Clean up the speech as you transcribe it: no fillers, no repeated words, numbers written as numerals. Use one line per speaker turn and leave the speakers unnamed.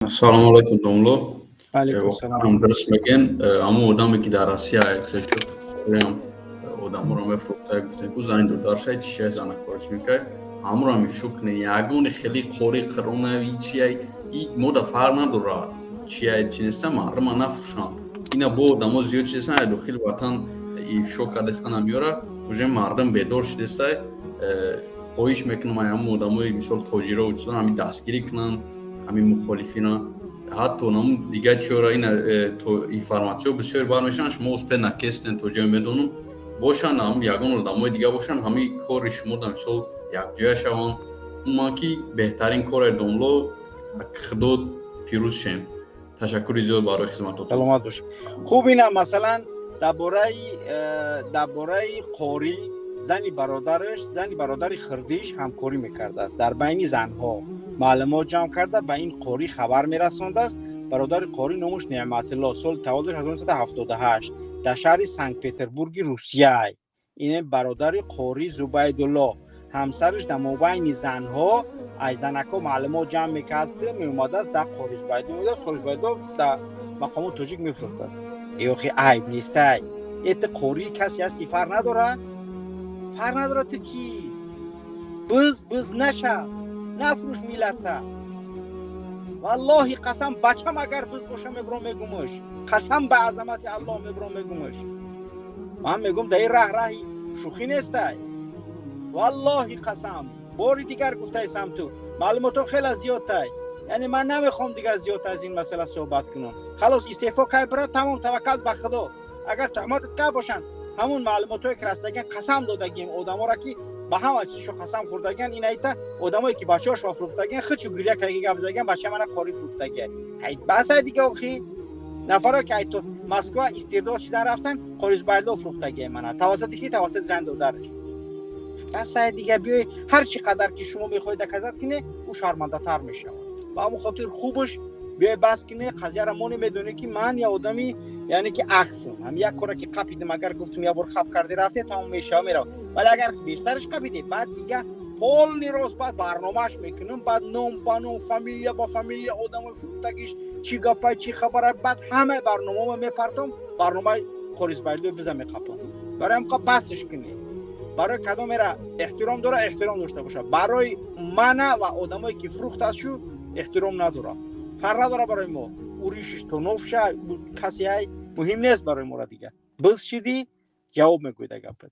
Ассалому алайкум, домло.
Алейкум салом.
Дуруст мегӯен, ҳамон одаме, ки дар Россия хешам одаморо мефурӯхта, гуфтем, ку зани ҷодаршай чия, занакориш мекард, ҳамонро ифшо кунед. Ягони хеле қори қирона чия, мода фарқ надорад, чия, чи неста, мардума нафурӯшанд. Ина бо одамо зиёд шидестан, ай дохили ватан ифшо кардестан, ҳамёра уже мардум бедор шидестай. Хоҳиш мекунам, ай ҳамон одамои, мисол, тоҷиро чизон, ҳами дастгирӣ кунанд, ҳамин мухолифина, ҳатто намун дигар чиёра. Ина информатсиё бисёр бармешаванд, шумо успеть накестен, то ҷое медонам, бошанд ҳам ягон одамои дигар бошанд, ҳамин кори шумо да, мисол, якҷоя шаванд. Умуман, ки беҳтарин коре, домло, худо пирӯз шем. Ташаккури зиёд барои хизматотон.
Саломат бошед. Хуб, ина, масалан, дар бораи қорӣ зани бародараш, зани бародари хирдиш ҳамкорӣ мекардааст. Дар байни занҳо маълумот ҷамъ карда, ба ин қорӣ хабар мерасондааст. Бародари қорӣ номуш Неъматулло, соли таваллудаш 1978, дар шаҳри Санкт Петербурги Русия. Ин бародари қорӣ Зубайдулло, ҳамсараш дар мобайни занҳо, ай занакҳо маълумот ҷамъ мекардааст, меомадааст, дар қори Зубайдулло меомадааст, қори Зубайдулло дар мақомоти тоҷик мефурӯхтааст. Охи, айб нестай? Это қории касе ҳасти, фарқ надорад, фарқ надорад. Ту ки биз, биз наша, нафурӯш миллата. Валлоҳи қасам, бачам агар биз боша, мебурам, мегумаш. Қасам ба азамати Аллоҳ, мебурам, мегумаш. Ман мегум, дар ин раҳ раҳи шӯхӣ нестай. Валлоҳи қасам, бори дигар гуфтаисам, ту маълумотҳо хеле зиёдтай, яъне ман намехоҳам дигар зиёд аз ин масъала суҳбат кунам. Халос, истеъфо кай бирад, тамом, таваккал ба Худо. Агар туҳматат кар бошанд, ҳамун маълумотҳое ки растагиан, қасам додагием одаморо, ки ба ҳама чизшо қасам хӯрдагиан. Ин айта одамое, ки бачаҳошро фурӯхтагиан, худшу гиря кардаги, гап задагиан: «Бача мана қорӣ фурӯхтагия». Басай дига. Охи, нафаро, ки айто Москва истирдод шидан рафтан, қори Зубайдулло фурӯхтагия мана. Тавассути ки? Тавассути зан додараш. Басай дига, биёй, ҳар чӣ қадар ки шумо мехоҳед доказать кине, ӯ шармандатар мешавад. Ба ҳамон хотир хубаш биёй, бас кине қазияра. Мо намедонем, ки ман я одами, яъне ки ахсм ҳам як кора ки қапидим, агар гуфтум, як бор хап карди, рафте, тамом мешава, мерава. Вале агар бештараш қапиде, баъд дига полный рост, баъд барномааш мекунам, баъд ном ба ном, фамилия ба фамилия, одамои фурӯхтагиш, чӣ гапай, чӣ хабара, баъд ҳамаи барномаома мепартом, барномаи қори Зубайдулло биза меқапам. Барои ҳам басш кунед. Барои кадомера эҳтиром дора, эҳтиром дошта боша. Барои мана ва одамое, ки фурӯхтааст, шу эҳтиром надора, фарқ надора барои мо. Уришиш то нофша касе ай муҳим нест барои мора. Дига биз шидӣ, ҷавоб мегӯед гапат.